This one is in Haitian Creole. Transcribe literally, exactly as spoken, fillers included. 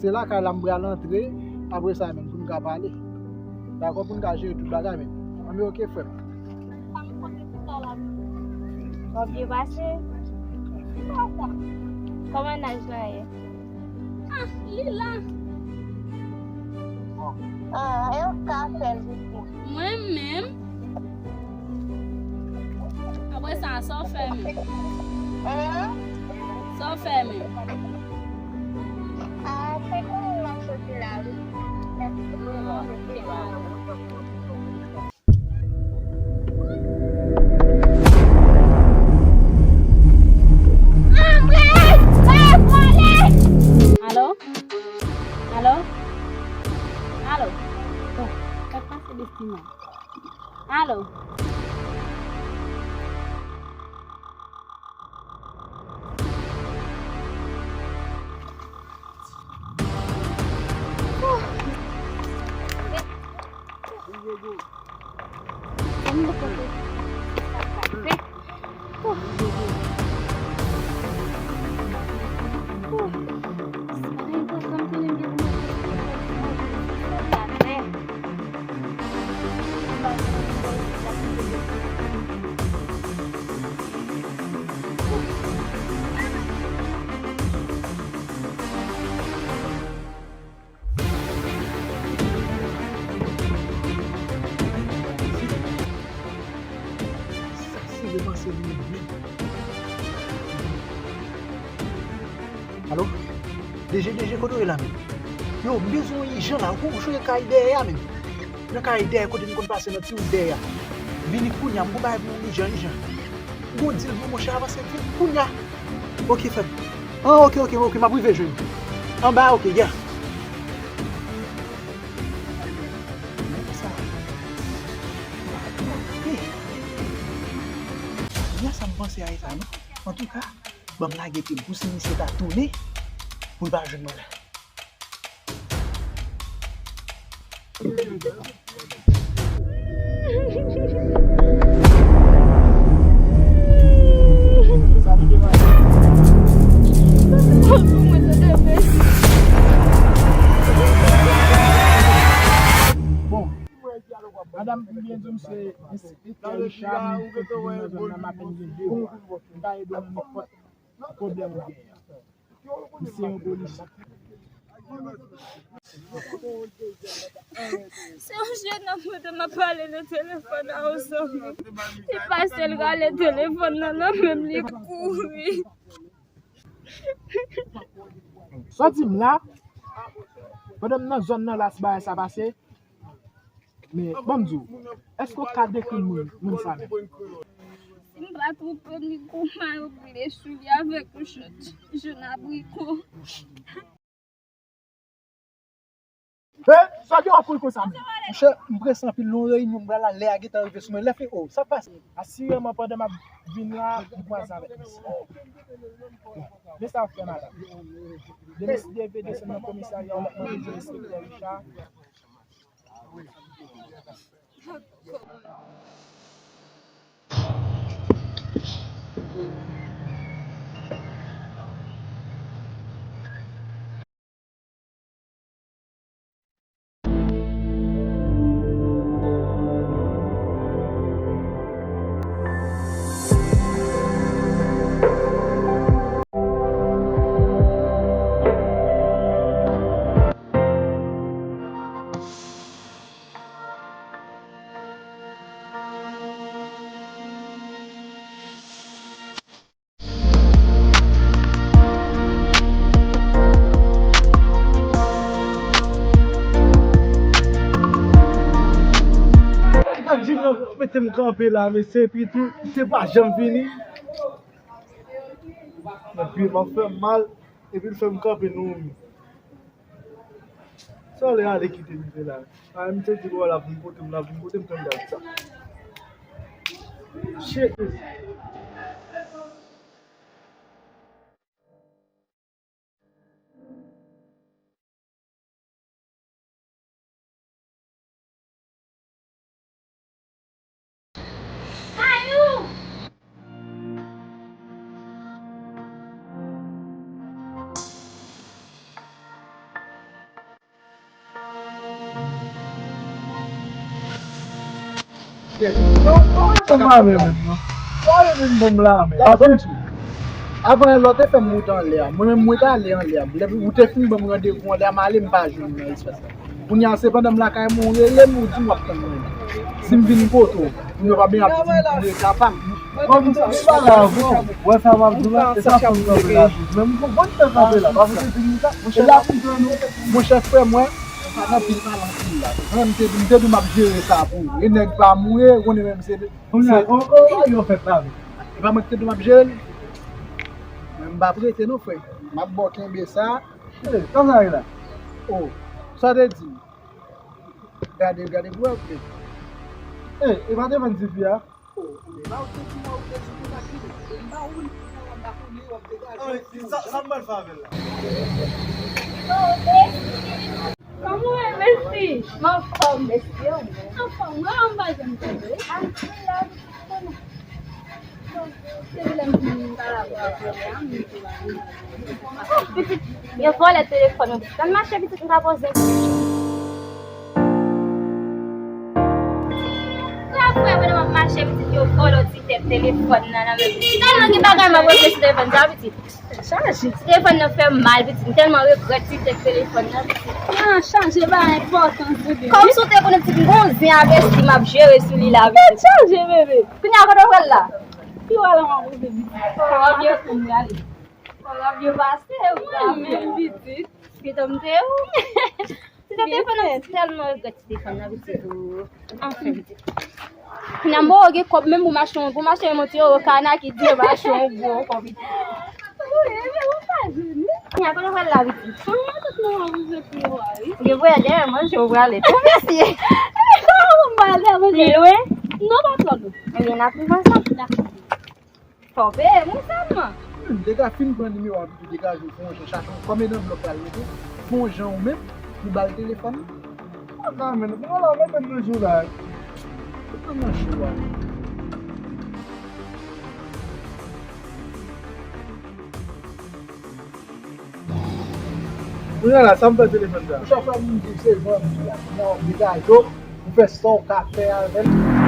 Se lakay la m pral antre, apre sa menm, pou n ka pale. Dakò, pou n ka jere tout bagay menm. Anben, oke, frè m. Sa m konte pou sa la. W ap byen pase? Kòman naj la ye? Ah, li la. Ah, e w ka fè l, Vicky. Mwen menm. Apre sa, sa w fè menm? Hein? Sa w fè menm? Ah, se kounye m ap soti la, wi. Alo? Alo? Alo? Oh, sa k pase, Destina? Alo? Sa se repanse li menm. Alo? D G, D G, kote w ye la menm? Yo, m bezwen w ijan la. Ou, ou sonje kay dèyè a menm? Nan kay dèyè kote n konn pase nan ti wout dèyè a. Vini kounye a, m gon bagay pou ou ijan, ijan. M gon dil pou monchè, avanse vin kounye a. Oke, frè m. Ah, oke, oke, oke, m ap rive jwenn ou. Anba, oke, yeah. Nèg sa. Hey. Gen sa m panse a e sa, non. Antouka, ban m lage pye m pou si misye ta tounen, pou l pa jwenn mwen la. Bon, madanm byen di m se enspektè Richard, m fèk vin nan zòn nan, m apèn gen de mwa. M ka ede w nan nenpòt pwoblèm ou genyen. M se yon polisye. Se yon jennonm mwen te m ap pale nan telefòn a, o zanmi. Li pase l rale telefòn nan nan men m, li kouri. Sa w di m la, pandan m nan zòn nan la, si bagay sa pase, men, ban m di w, èske w ka dekri m moun, moun sa menm? Si m pa twonpe m, li gon mayo ble sou li avèk yon shòt jòn abriko. Hey, sa gen w ap kouri konsa menm? Monchè, m prese anpil, nan yon reyinyon, m pral la, lè a gentan rive sou mwen. Lè fè, oh, sa k pase? Asireman, pandan m ap vin la, m kwaze avèk misye. Men sa w ap fè, madanm. Demen si Dye vle, desann nan komisarya, w ap mande enspektè Richard. Ak di m nan mete m kanpe la, mesye, epi tou, se pa janm fini. Nan pye m ap fè m mal, epi l fè m kanpe nan yon mi. Sa w lè ale kite m fè la? A, misye di l wè l ap vin kote m, l ap vin kote m, tann gad sa. Shit. Ou pa menm, non. Ou pa menm bon la, men. Avan, avan lè w te fè m moute anlè a, mwen menm mwen t ale anlè a. Lè ou te fin ban m randevou anlè a, m ale, m pa jwenn ou nan espas la. Kounye a se pandan m lakay mwen, ou rele m, ou di m w ap tann mwen. Si m vin kote w, moun yo pa byen ap di m pou rete apa m. Bon, m te di bagay avan, ou wè sa m ap di w la, e sa fè m kanpe la tou. Men m konprann m fè kanpe la, paske se di m sa, monchè, la pou jwenn ou. Monchè, frè mwen, pa gen anpil pale anpil la. Mwen, m te di, m te di w m ap jere sa pou ou. E nèg pa mouri, ou konnen menm se, kounye a, se o, o, o, yo fèt la, wi. E pa mwen ki te di w m ap jere l? Mwen, m p ap rete non, frè. M ap ba w kenbe sa. E, sa sa ye la? O, sa w te di m? Gade, gade pou wè, frè. E, e pa te vann tifi a? O, e pa ou te di mwen ou te di kontak li, e m pa ou li pou mwen, m pa konnen w ap degaje. Sa, sa m pral fè avè l la? Kòman w ye, Messi? M anfòm, Messi, yo. Anfòm, mwen, m pa janm tande. Alhamdulillah. Bon, depi lè m fin pale avè w, m te la. Oh, pitit, gen vòlè telefòn mwen, pitit. Ann mache, pitit, m ka poze. Frè, frè, pandan m ap mache, pitit, yo vòlè ti tèt telefòn nan, nan men m. Tèlman gen bagay m ap regle sou telefòn sa, pitit. Chaje. Ti telefòn nan fè m mal, pitit. M tèlman regrèt ti tèt telefòn nan, pitit. Ah, chaje ba enpòtans, bebe. Kòmsi w te konnen, pitit, m gon zen avèti m ap jere sou li la, pitit. Tèt chaje, bebe. Kounye a, kote w pral la? Pi w ale, m ap rete, pitit. Kòman byen pou m prale? Kòman byen pase, ou pa menm, pitit? Pitit, m te ou. Ti telefòn nan, pitit, tèlman regrèt ti telefòn nan, pitit, o. Anfen, pitit. Kounye a m gen kòb menm pou m achte yon, pou m achte yon ti okana ki di m achte yon gwo ankò, pitit. Wi, men ou pa jwenn li. Kounye a, kote w pral la, pitit? Mwen, tout moun ap rive pi yo a, wi. Ou gen voyaj dèyè manje, ou prale tou, mesye. Kòman m prale manje? Li lwen? Non, pa twò lwen. Ebyen, n ap viv ansanm. Fò w peye moun sèlman. M te ka fin pran nimewo a, pou degaje w, fè yon jan chache yon kòm e nan blòk la l rete. Fè yon jan ou menm, pou ba l telefòn nan. Papa, men, papa la, mwen menm nan jou la. Ou pran nan jou a. Kounye a la, sa m fè telefòn sa? Chak fwa moun di se jan m di la, kounye a w ap degaje w, ou fè sa w ka fè avè l.